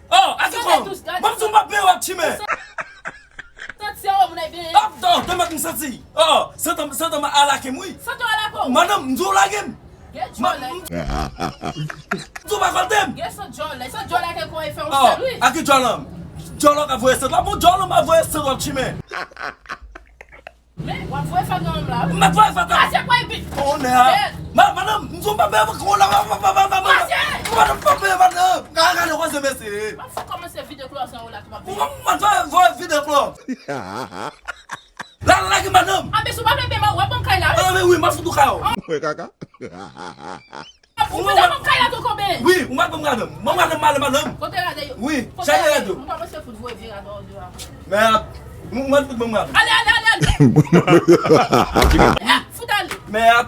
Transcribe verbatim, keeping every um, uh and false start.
Oh, ase kon. Mwen m di w m ap benyen w ap chimen. Santi an, moun ay benyen. Ap dan, de mèt m santi. Oh, santi an, santi an alake m, wi. Santi an alake w. Madanm, m di w lage m. Gen djòlè. M di w pa kòlte m. Gen sant djòlè. Sant djòlè ke kò e fè yon sèl, wi. Oh, a ki djòlè m? Djòlè k ap voye sant la. Bon, djòlè m ap voye sant w ap chimen. Men, w ap voye fatra nan la, wi. M ap voye fatra. Masye, kwa epi. Konnen a. Ma-, madanm, m di w m pa benyen avèk ou la, ma-, ma-, ma-, ma-, ma-, madanm, m pa benyen, madanm. Gade, gade, wè se mesye. M ap fou kòmanse vide klòzan ou la, tou m ap benyen. M ap voye, voye vide klò. La, la, lage madanm. A, men si w pa vle benyen, w ap ban m kay la, wi. A, men wi, m ap fout ou kay ou. Mwen kaka. Ou vin ban m kay la tou konbe. Wi, ou mèt ban m gade. Ban m gade, m ale madanm. Kote rad yo? Wi, chaje rad yo. M kòmanse fout voye vye rad yo deyò. Mèt, ou mèt fout ban m gade. Ale, ale, ale, ale. Eh, fout ale. Mèt.